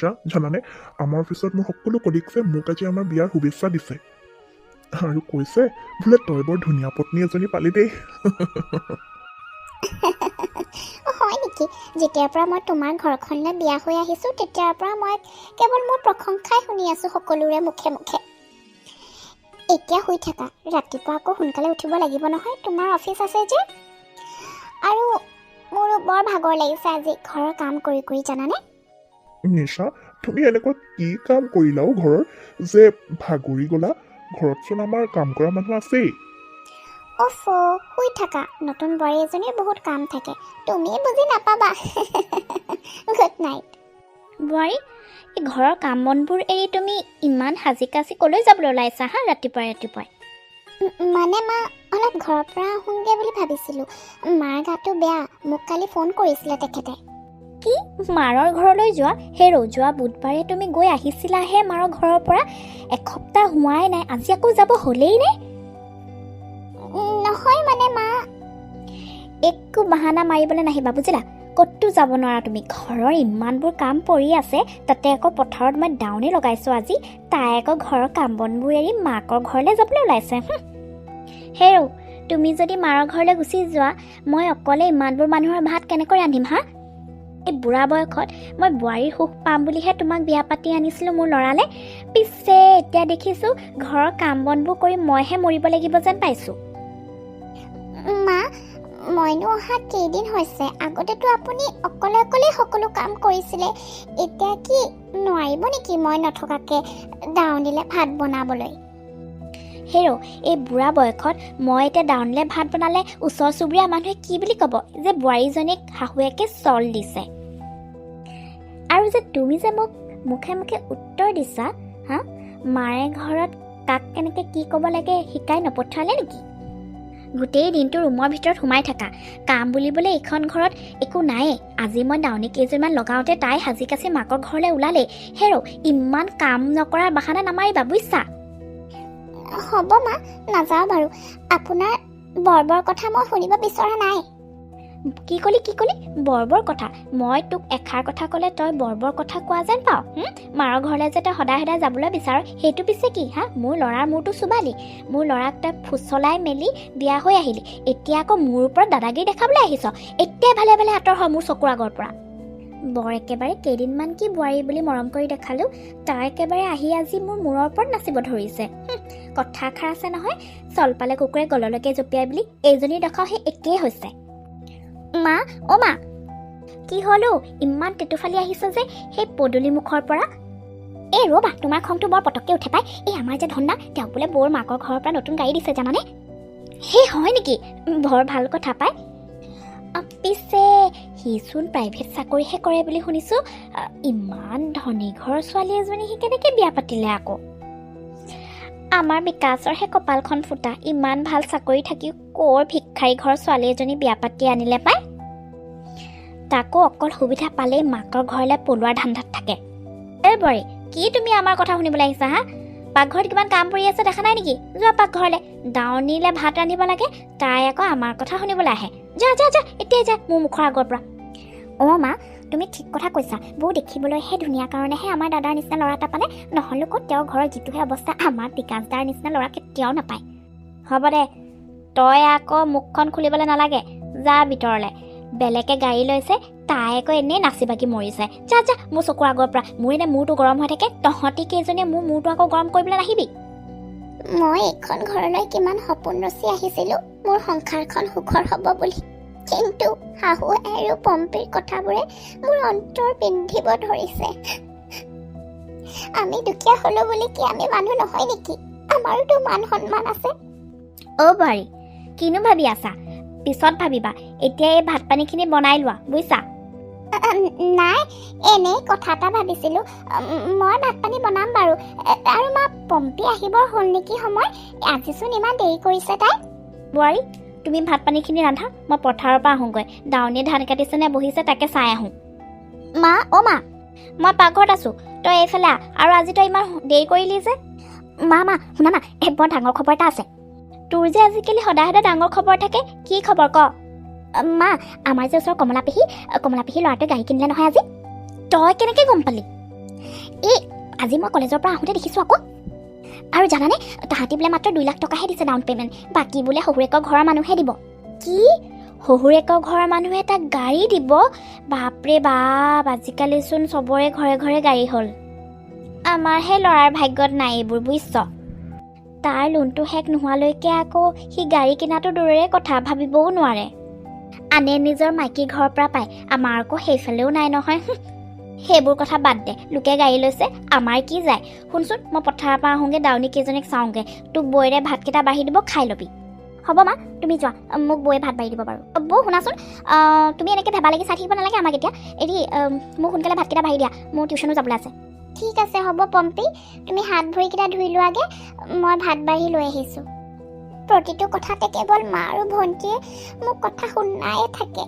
নিশা, জানানে, আমাৰ অফিচত মোৰ সকলো কলিগছে মোক আজি আমাৰ বিয়াৰ শুভেচ্ছা দিছে আৰু কৈছে বোলে তই বৰ ধুনীয়া পত্নী এজনী পালি দেই। হয় নেকি? যেতিয়াৰ পৰা মই তোমাৰ ঘৰখনলৈ বিয়া হৈ আহিছোঁ, তেতিয়াৰ পৰা মই কেৱল মোৰ প্ৰশংসাই শুনি আছোঁ সকলোৰে মুখে মুখে। এতিয়া শুই থাকা, ৰাতিপুৱা আকৌ সোনকালে উঠিব লাগিব নহয়, তোমাৰ অফিচ আছে যে। আৰু মোৰো বৰ ভাগৰ লাগিছে আজি ঘৰৰ কাম কৰি কৰি, জানানে? নিশা, তুমি এনেকুৱা কি কাম কৰিলাও ঘৰৰ যে ভাগৰি গ'লা? ঘৰতচোন আমাৰ কাম কৰা মানুহ আছেই। অফ, শুই থাকা, নতুন বোৱাৰী এজনীৰ বহুত কাম থাকে, তুমি বুজি নাপাবা। Good night. বোৱাৰী, এই ঘৰৰ কাম বনবোৰ এৰি তুমি ইমান সাজি কাচি ক'লৈ যাবলৈ ওলাইছা হা ৰাতিপুৱাই ৰাতিপুৱাই? মানে মা, অলপ ঘৰৰ পৰা আহোঁগৈ বুলি ভাবিছিলোঁ। মাৰ গাটো বেয়া, মোক কালি ফোন কৰিছিলে তেখেতে। কি, মাৰৰ ঘৰলৈ যোৱা? হেৰৌ, যোৱা বুধবাৰে তুমি গৈ আহিছিলাহে মাৰৰ ঘৰৰ পৰা, এসপ্তাহ হোৱাই নাই, আজি আকৌ যাব হ'লেই নে? নহয় মানে মা। একো বাহানা মাৰিবলৈ নাহিবা বুজিলা, ক'তো যাব নোৱাৰা তুমি। ঘৰৰ ইমানবোৰ কাম পৰি আছে, তাতে আকৌ পথাৰত মই দাৱনী লগাইছোঁ আজি, তাই আকৌ ঘৰৰ কাম বনবোৰ এৰি মাকৰ ঘৰলৈ যাবলৈ ওলাইছে। হেৰৌ, তুমি যদি মাৰৰ ঘৰলৈ গুচি যোৱা, মই অকলে ইমানবোৰ মানুহৰ ভাত কেনেকৈ ৰান্ধিম হা? এই বুঢ়া বয়সত মই বোৱাৰীৰ সুখ পাম বুলিহে তোমাক বিয়া পাতি আনিছিলোঁ মোৰ ল'ৰালে, পিছে এতিয়া দেখিছোঁ ঘৰৰ কাম বনবোৰ কৰি মইহে মৰিব লাগিব যেন পাইছোঁ। মা, মইনো অহা কেইদিন হৈছে, আগতেতো আপুনি অকলে অকলেই সকলো কাম কৰিছিলে, এতিয়া কি নোৱাৰিব নেকি মই নথকাকৈ দাৱনীলে ভাত বনাবলৈ? হেৰৌ, এই বুঢ়া বয়সত মই এতিয়া দাৱনীলে ভাত বনালে ওচৰ চুবুৰীয়া মানুহে কি বুলি ক'ব যে বোৱাৰীজনীক শাহুৱেকে চল দিছে? আৰু যে তুমি যে মোক মুখে মুখে উত্তৰ দিছা হা, মাৰে ঘৰত কাক কেনেকৈ কি ক'ব লাগে শিকাই নপঠিয়ালে নেকি? গোটেই দিনটো ৰুমৰ ভিতৰত সোমাই থাকা, কাম বুলিবলৈ এইখন ঘৰত একো নায়েই। আজি মই দাৱনী কেইজনমান লগাওঁতে তাই সাজি কাচি মাকৰ ঘৰলৈ ওলালেই। হেৰৌ, ইমান কাম নকৰাৰ বাহানা নামাৰিবা বুজিছা। হ'ব মা, নাযাওঁ বাৰু, আপোনাৰ বৰ বৰ কথা মই শুনিব বিচৰা নাই। কি ক'লি, কি ক'লি? বৰ বৰ কথা? মই তোক এষাৰ কথা ক'লে তই বৰ বৰ কথা কোৱা যেন পাওঁ? মাৰৰ ঘৰলৈ যে তই সদায় সদায় যাবলৈ বিচাৰ, সেইটো পিছে কি হা? মোৰ ল'ৰাৰ মূৰটো চুবালি, মোৰ ল'ৰাক তই ফুচলাই মেলি বিয়া হৈ আহিলি, এতিয়া আকৌ মোৰ ওপৰত দাদাগিৰি দেখাবলৈ আহিছ। এতিয়াই ভালে ভালে আঁতৰ হ মোৰ চকুৰ আগৰ পৰা। বৰ একেবাৰে কেইদিনমান কি বোৱাৰী বুলি মৰম কৰি দেখালোঁ, তাৰ একেবাৰে আহি আজি মোৰ মূৰৰ ওপৰত নাচিব ধৰিছে। কথাষাৰ আছে নহয়, চল পালে কুকুৰে গললৈকে জঁপিয়াই বুলি, এইজনীৰ দেখাও সেই একেই হৈছে। মা, অ' মা, কি হ'ল অ'? ইমান টেটুফালি আহিছ যে সেই পদূলি মুখৰ পৰা? এই ৰ'বা, তোমাৰ খংটো বৰ পটককৈ উঠে পাই। এই আমাৰ যে ধনদা, তেওঁক বোলে বৌৰ মাকৰ ঘৰৰ পৰা নতুন গাড়ী দিছে জানানে? সেই হয় নেকি? বৰ ভাল কথা পাই। পিছে সিচোন প্ৰাইভেট চাকৰিহে কৰে বুলি শুনিছোঁ, ইমান ধনী ঘৰৰ ছোৱালী এজনী সি কেনেকৈ বিয়া পাতিলে আকৌ? আমাৰ বিকাশৰহে কপালখন ফুটা, ইমান ভাল চাকৰি থাকি ক'ৰ ভিক্ষাৰী ঘৰৰ ছোৱালী এজনী বিয়া পাতি আনিলে পাই। তাকো অকল সুবিধা পালেই মাকৰ ঘৰলৈ পলোৱাৰ ধান্দাত থাকে। এই বোৱাৰী, কি তুমি আমাৰ কথা শুনিবলৈ আহিছা হা? পাকঘৰত কিমান কাম পৰি আছে দেখা নাই নেকি? যোৱা পাকঘৰলৈ, দাৱনীলে ভাত ৰান্ধিব লাগে, তাই আকৌ আমাৰ কথা শুনিবলৈ আহে। যা যা যা, এতিয়াই যা মোৰ মুখৰ আগৰ পৰা। অঁ মা, তুমি ঠিক কথা কৈছা, বৌ দেখিবলৈহে ধুনীয়া কাৰণেহে আমাৰ দাদাৰ নিচিনা ল'ৰা এটা পালে, নহ'লে ক'ত তেওঁৰ ঘৰৰ যিটোহে অৱস্থা, আমাৰ বিকাশ দাৰ নিচিনা ল'ৰা কেতিয়াও নাপায়। হ'ব দে, তই আকৌ মুখখন খুলিবলৈ নালাগে, যা ভিতৰলৈ। বেলেগে গাড়ী লৈছে, তাই আকৌ এনেই নাচি বাগি মৰিছে। যা যা মোৰ চকুৰ আগৰ পৰা, মোৰ এনে মূৰটো গৰম হৈ থাকে, তহঁতি কেইজনীয়ে মোৰ মূৰটো আকৌ গৰম কৰিবলৈ নাহিবি। মই এইখন ঘৰলৈ কিমান সপোন ৰচি আহিছিলোঁ মোৰ সংসাৰখন সুখৰ হ'ব বুলি, কিন্তু শাহু আৰু পম্পীৰ কথাবোৰে মোৰ অন্তৰ বিন্ধিব ধৰিছে। আমি দুখীয়া হ'লো বুলি কি আমি মানুহ নহয় নেকি? আমাৰোতো মান সন্মান আছে। অ' বোৱাৰী, কিনো ভাবি আছা? পিছত ভাবিবা, এতিয়া এই ভাত পানীখিনি বনাই লোৱা বুজিছা। নাই, এনেই কথা এটা ভাবিছিলোঁ। মই ভাত পানী বনাম বাৰু। আৰু মা, পম্পী আহিবৰ হ'ল নেকি সময়? আজিচোন ইমান দেৰি কৰিছে তাই। বোৱাৰী, তুমি ভাত পানীখিনি ৰান্ধা, মই পথাৰৰ পৰা আহোঁগৈ। দাৱনীয়ে ধান কাটিছে নে বহিছে তাকে চাই আহোঁ। মা, অ' মা, মই পাকঘৰত আছোঁ, তই এইফালে আহ। আৰু আজি তই ইমান দেৰি কৰিলি যে? মা, মা শুনা না, এই বৰ ডাঙৰ খবৰ এটা আছে। তোৰ যে আজিকালি সদায় সদায় ডাঙৰ খবৰ থাকে, কি খবৰ ক? মা, আমাৰ যে ওচৰৰ কমলা পেহী, কমলা পেহীৰ ল'ৰাটোৱে গাড়ী কিনিলে নহয় আজি। তই কেনেকৈ গম পালি? এই আজি মই কলেজৰ পৰা আহোঁতে দেখিছোঁ আকৌ। আৰু জানানে, তাহাঁতি বোলে মাত্ৰ 2 লাখ টকাহে দিছে ডাউন পে'মেণ্ট, বাকী বোলে শহুৰেকৰ ঘৰৰ মানুহে দিব। কি, শহুৰেকৰ ঘৰৰ মানুহে তাক গাড়ী দিব? বাপৰে বাপ, আজিকালিচোন চবৰে ঘৰে ঘৰে গাড়ী হ'ল। আমাৰহে ল'ৰাৰ ভাগ্যত নাই এইবোৰ বুজিছ। তাৰ লোনটো শেষ নোহোৱালৈকে আকৌ সি গাড়ী কিনাটো দূৰৰে কথা, ভাবিবও নোৱাৰে। আনে নিজৰ মাইকী ঘৰৰ পৰা পায়, আমাৰ আকৌ সেইফালেও নাই নহয়। সেইবোৰ কথা বাদ দে, লোকে গাড়ী লৈছে আমাৰ কি যায়। শুনচোন, মই পথাৰৰ পৰা আহোঁগৈ, দাউনী কেইজনীক চাওঁগৈ। তোক বৌৰে ভাতকেইটা বাঢ়ি দিব, খাই ল'বি। হ'ব মা, তুমি যোৱা, মোক বৌয়ে ভাত বাঢ়ি দিব বাৰু। বৌ শুনাচোন, তুমি এনেকৈ ভেবা লাগি চাই থাকিব নালাগে আমাক এতিয়া। এৰি মোক সোনকালে ভাতকেইটা বাঢ়ি দিয়া, মোৰ টিউশ্যনো যাবলৈ আছে। ঠিক আছে হ'ব পম্পী, তুমি হাত ভৰিকেইটা ধুই লোৱাগে, মই ভাত বাঢ়ি লৈ আহিছোঁ। প্ৰতিটো কথাতে কেৱল মা আৰু ভণ্টীয়ে মোক কথা শুনায়ে থাকে।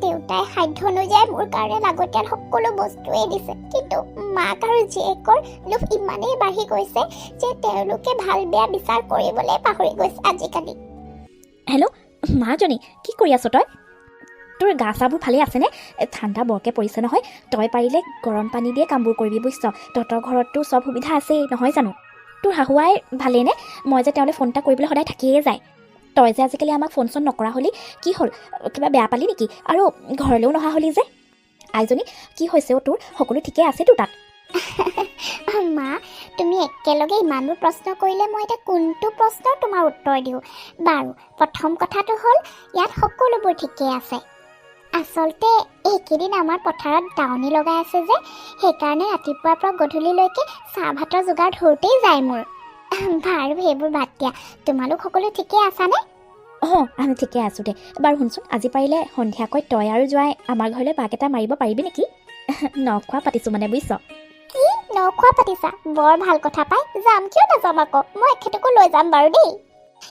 দেউতাই সাধ্য অনুযায়ী মোৰ কাৰণে লাগতিয়াল সকলো বস্তুৱেই দিছে, কিন্তু মাক আৰু জীয়েকৰ লোভ ইমানেই বাঢ়ি গৈছে যে তেওঁলোকে ভাল বেয়া বিচাৰ কৰিবলৈ পাহৰি গৈছে আজিকালি। হেল্ল' মাজনী, কি কৰি আছ তই? তোৰ গা চাবোৰ ভালেই আছেনে? ঠাণ্ডা বৰকৈ পৰিছে নহয়, তই পাৰিলে গৰম পানী দিয়ে কামবোৰ কৰিবি বুজিছ। তহঁতৰ ঘৰততো চব সুবিধা আছেই নহয় জানো? তোৰ শাহুৱাই ভালেইনে? মই যে তেওঁলৈ ফোন এটা কৰিবলৈ সদায় থাকিয়ে যায়। তই যে আজিকালি আমাক ফোন চোন নকৰা হ'লি, কি হ'ল? কিবা বেয়া পালি নেকি? আৰু ঘৰলৈও নহা হ'লি যে। আইজনী, কি হৈছে অ' তোৰ? সকলো ঠিকে আছেতো তাত? মা, তুমি একেলগে ইমানবোৰ প্ৰশ্ন কৰিলে মই এতিয়া কোনটো প্ৰশ্নৰ তোমাৰ উত্তৰ দিওঁ বাৰু? প্ৰথম কথাটো হ'ল, ইয়াত সকলোবোৰ ঠিকেই আছে। আচলতে এইকেইদিন আমাৰ পথাৰত দাৱনী লগাই আছে যে, সেইকাৰণে ৰাতিপুৱাৰ পৰা গধূলিলৈকে চাহ ভাতৰ যোগাৰ ধৰোঁতেই যায় মোৰ। বাৰু সেইবোৰ বাদ দিয়া, তোমালোক সকলো ঠিকেই আছানে? অঁ, আমি ঠিকে আছোঁ দে। বাৰু শুনচোন, আজি পাৰিলে সন্ধিয়াকৈ তই আৰু জোঁৱাই আমাৰ ঘৰলৈ পাক এটা মাৰিব পাৰিবি নেকি? নখোৱা পাতিছোঁ মানে বুজিছ। কি নখোৱা পাতিছা? বৰ ভাল কথা পাই, যাম, কিয় নাযাম আকৌ। মই এখেতকো লৈ যাম বাৰু দেই।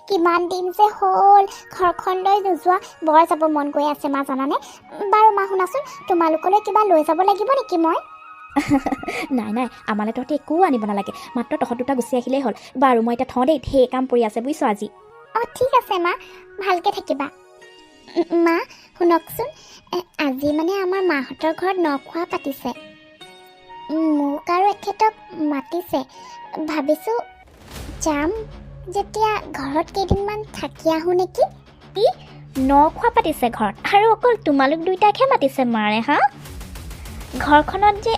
কিমান দিন যে হ'ল ঘৰখনলৈ নোযোৱা, বৰ যাব মন গৈ আছে মা, জানানে? বাৰু মা শুনাচোন, তোমালোকলৈ কিবা লৈ যাব লাগিব নেকি মই? নাই নাই, আমালৈ তহঁতে একো আনিব নালাগে, মাত্ৰ তহঁত দুটা গুচি আহিলেই হ'ল। বাৰু মই এতিয়া থওঁ দেই, ঢেৰ কাম পৰি আছে বুজিছ আজি। অঁ ঠিক আছে মা, ভালকৈ থাকিবা। মা শুনকচোন, আজি মানে আমাৰ মাহঁতৰ ঘৰত নখোৱা পাতিছে, মোক আৰু এখেতক মাতিছে। ভাবিছোঁ যাম যেতিয়া ঘৰত কেইদিনমান থাকি আহোঁ নেকি। কি নখোৱা পাতিছে ঘৰত, আৰু অকল তোমালোক দুইটাকহে মাতিছে মাৰে? হা, ঘৰখনত যে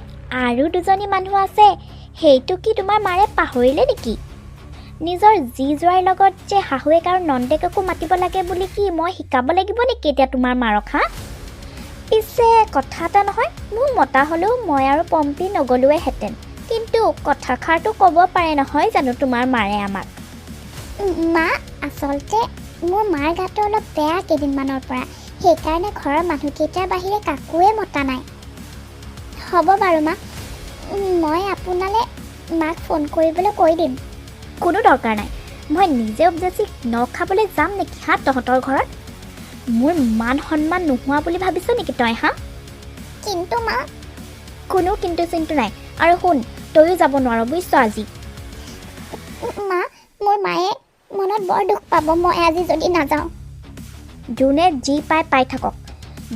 আৰু দুজনী মানুহ আছে সেইটো কি তোমাৰ মাৰে পাহৰিলে নেকি? নিজৰ জী জোঁৱাইৰ লগত যে শাহুৱেক আৰু নন্দেককো মাতিব লাগে বুলি কি মই শিকাব লাগিব নেকি এতিয়া তোমাৰ মাৰক? হা, পিছে কথা এটা নহয়, মোক মতা হ'লেও মই আৰু পম্পী নগ'লোৱেহেঁতেন, কিন্তু কথাষাৰটো ক'ব পাৰে নহয় জানো তোমাৰ মাৰে আমাক? মা, আচলতে মোৰ মাৰ গাটো অলপ বেয়া কেইদিনমানৰ পৰা, সেইকাৰণে ঘৰৰ মানুহকেইটাৰ বাহিৰে কাকোৱে মতা নাই। হ'ব বাৰু মা, মই আপোনালৈ মাক ফোন কৰিবলৈ কৈ দিম। কোনো দৰকাৰ নাই, মই নিজে উপযাচি ন খাবলৈ যাম নেকি হা তহঁতৰ ঘৰত? মোৰ মান সন্মান নোহোৱা বুলি ভাবিছ নেকি তই? হা? কিন্তু মা। কোনো কিন্তু চিন্তু নাই। আৰু শুন, তয়ো যাব নোৱাৰ বুজিছ আজি। মা, মোৰ মায়ে মনত বৰ দুখ পাব মই আজি যদি নাযাওঁ। যোনে যি পায় পাই থাকক,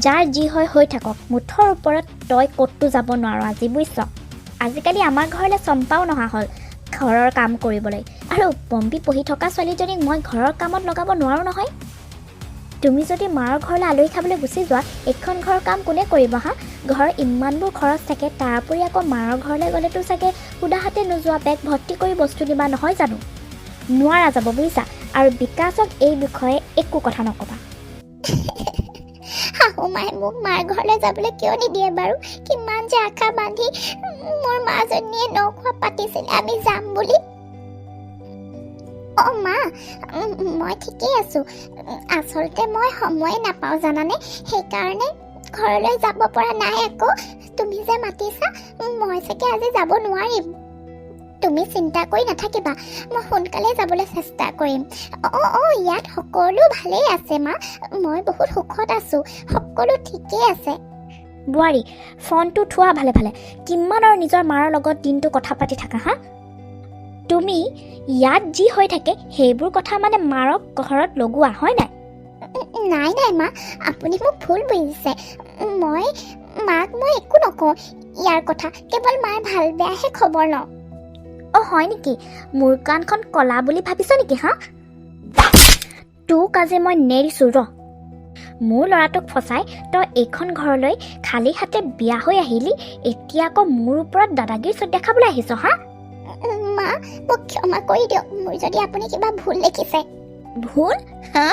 যাৰ যি হয় হৈ থাকক, মুঠৰ ওপৰত তই ক'তো যাব নোৱাৰ আজি বুজিছ। আজিকালি আমাৰ ঘৰলৈ চম্পাও নহা হ'ল ঘৰৰ কাম কৰিবলৈ, আৰু পম্পী পঢ়ি থকা ছোৱালীজনীক মই ঘৰৰ কামত লগাব নোৱাৰোঁ নহয়। তুমি যদি মাৰ ঘৰলৈ আলহী খাবলৈ গুচি যোৱা, এইখন ঘৰৰ কাম কোনে কৰিব? হা, ঘৰৰ ইমানবোৰ খৰচ থাকে, তাৰ উপৰি আকৌ মাৰৰ ঘৰলৈ গ'লেতো চাগে সুদা হাতে নোযোৱা, বেগ ভৰ্তি কৰি বস্তু নিবা নহয় জানো? নোৱাৰা যাব বুজিছা। আৰু বিকাশক এই বিষয়ে একো কথা নক'বা। শাহু মায়ে মোক মাৰ ঘৰলৈ যাবলৈ কিয় নিদিয়ে বাৰু? কিমান যে আশা বান্ধি মোৰ মাজনীয়ে নখোৱা পাতিছিলে আমি যাম বুলি। অ' মা, মই ঠিকেই আছোঁ। আচলতে মই সময়ে নাপাওঁ জানানে, সেইকাৰণে ঘৰলৈ যাব পৰা নাই আকৌ। তুমি যে মাতিছা, মই চাগে আজি যাব নোৱাৰিম। তুমি চিন্তা কৰি নাথাকিবা, মই সোনকালে যাবলৈ চেষ্টা কৰিম। অঁ অঁ, ইয়াত সকলো ভালেই আছে মা, মই বহুত সুখত আছোঁ, সকলো ঠিকেই আছে। বোৱাৰী, ফোনটো থোৱা ভালে ভালে। কিমান আৰু নিজৰ মাৰ লগত দিনটো কথা পাতি থাকা? হা, তুমি ইয়াত যি হৈ থাকে সেইবোৰ কথা মানে মাৰক ঘৰত লগোৱা হয় নাই? নাই নাই মা, আপুনি মোক ভুল বুজিছে। মই মাক মই একো নকওঁ। ইয়াৰ কথা, কেৱল মাৰ ভাল বেয়াহে খবৰ লওঁ। অ' হয় নেকি? মোৰ কাণখন কলা বুলি ভাবিছ নেকি হা? তোক আজি মই নেৰিছোঁ ৰ। মোৰ ল'ৰাটোক ফচাই তই এইখন ঘৰলৈ খালী হাতে বিয়া হৈ আহিলি, এতিয়া আকৌ মোৰ ওপৰত দাদাগিৰি দেখাবলৈ আহিছ হা? মা, মোক ক্ষমা কৰি দিয়ক, মোৰ যদি আপুনি কিবা ভুল দেখিছে। ভুল হা?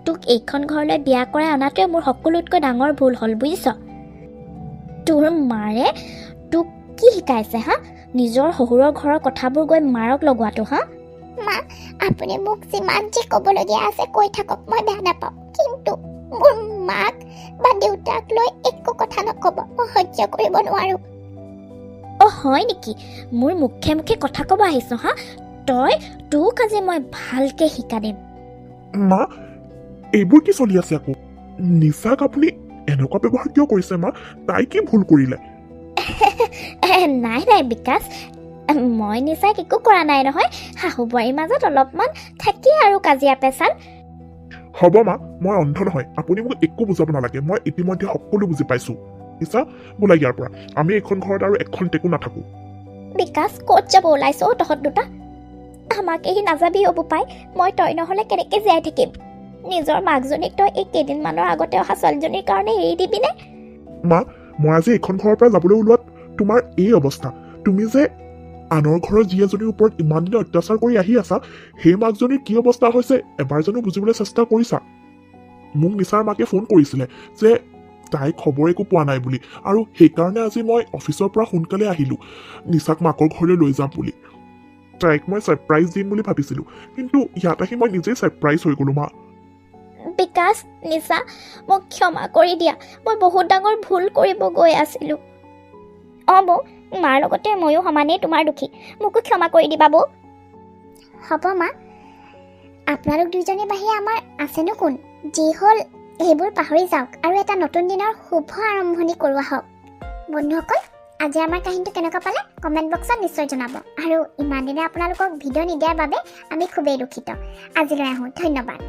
তোক এইখন ঘৰলৈ বিয়া কৰাই অনাটোৱে মোৰ সকলোতকৈ ডাঙৰ ভুল হ'ল বুজিছ। তোৰ মাৰে তোক কি শিকাইছে হা? নিজৰ শহুৰৰ ঘৰৰ কথাবোৰ গৈ মাৰক লগোৱাটো হা? মা, আপুনি মোক যিমান যি ক'বলগীয়া আছে কৈ থাকক, মই বেয়া নাপাওঁ, কিন্তু মোৰ মাক বা দেউতাক লৈ একো কথা নক'ব, মই সহ্য কৰিব নোৱাৰোঁ। অ' হয় নেকি? মোৰ মুখে মুখে কথা ক'ব আহিছ হা তই? তোক আজি মই ভালকৈ শিকা দিম। মা, এইবোৰ কি চলি আছে আকৌ? নিচাক আপুনি এনেকুৱা ব্যৱহাৰ কিয় কৰিছে মা? তাই কি ভুল কৰিলে? নাই নাই বিকাশ, মই নিচাক একো কৰা নাই নহয়। শাহু বোৱাৰীৰ মাজত অলপমান থাকেই আৰু কাজিয়া পেচাল। হ'ব মা, মই অন্ধ নহয়, আপুনি মোক একো বুজাব নালাগে, মই ইতিমধ্যে সকলো বুজি পাইছো। নিচা, ব'লা ইয়াৰ পৰা, আমি এইখন ঘৰত আৰু এখন টেকো নাথাকো। বিকাশ, ক'ত যাব ওলাইছ অ' তহঁত দুটা? আমাক এৰি নাযাবি অ' বোপাই, মই তই নহ'লে কেনেকৈ জীয়াই থাকিম? নিজৰ মাকজনীক তই এই কেইদিনমানৰ আগতে অহা ছোৱালীজনীৰ কাৰণে এৰি দিবিনে? মা, মই আজি এইখন ঘৰৰ পৰা যাবলৈ ওলোৱাত তোমাৰ এই অৱস্থা। তুমি যে আনৰ ঘৰৰ যি এজনীৰ ওপৰত ইমান দিনে অত্যাচাৰ কৰি আহি আছা, সেই মাকজনীৰ কি অৱস্থা হৈছে এবাৰ জানো বুজিবলৈ চেষ্টা কৰিছা? মোক নিচাৰ মাকে ফোন কৰিছিলে যে তাই খবৰ একো পোৱা নাই বুলি, আৰু সেইকাৰণে আজি মই অফিচৰ পৰা সোনকালে আহিলোঁ নিচাক মাকৰ ঘৰলৈ লৈ যাম বুলি। তাইক মই ছাৰপ্ৰাইজ দিম বুলি ভাবিছিলোঁ, কিন্তু ইয়াত আহি মই নিজেই ছাৰপ্ৰাইজ হৈ গ'লো মা। বিকাশ, নিচা, মোক ক্ষমা কৰি দিয়া, মই বহুত ডাঙৰ ভুল কৰিব গৈ আছিলোঁ। অঁ বৌ, মাৰ লগতে ময়ো সমানেই তোমাৰ দুখী, মোকো ক্ষমা কৰি দিবা বৌ। হ'ব মা, আপোনালোক দুইজনীৰ বাহিৰে আমাৰ আছেনো কোন? যি হ'ল সেইবোৰ পাহৰি যাওক আৰু এটা নতুন দিনৰ শুভ আৰম্ভণি কৰোৱা হওক। বন্ধুসকল, আজি আমাৰ কাহিনীটো কেনেকুৱা পালে কমেণ্ট বক্সত নিশ্চয় জনাব, আৰু ইমান দিনে আপোনালোকক ভিডিঅ' নিদিয়াৰ বাবে আমি খুবেই দুখিত। আজিলৈ আহোঁ, ধন্যবাদ।